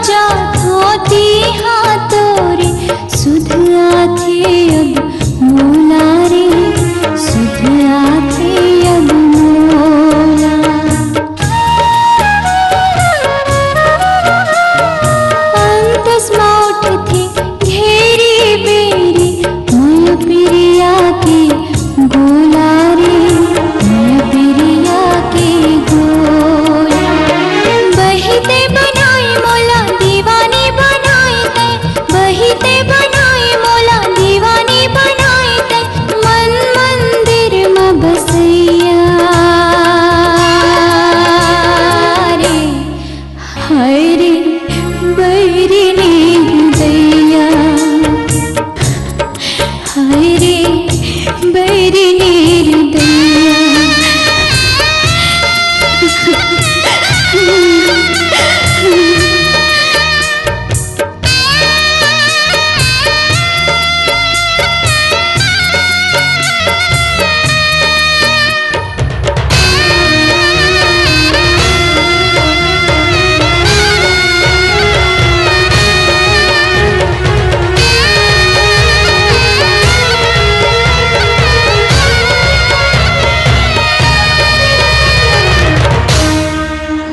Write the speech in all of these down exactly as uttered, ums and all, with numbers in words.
जाथों तिहां तोरे सुध आथे अब मोला रे, सुध आथे अब मोला। अंतस म उठथे घेरी बेरी मोर पिरिया के गोला रे, मोर पिरिया के गोला। बहिते बनाए मोला दीवानी बनाए तैं, बहिते बनाए मोला दीवानी बनाए तैं, मन मंदिर म बसैया रे। हाय रे बैरी नीर दैया, हाय रे बैरी नीर दैया।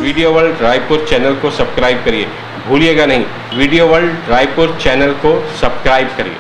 वीडियो वर्ल्ड रायपुर चैनल को सब्सक्राइब करिए, भूलिएगा नहीं, वीडियो वर्ल्ड रायपुर चैनल को सब्सक्राइब करिए।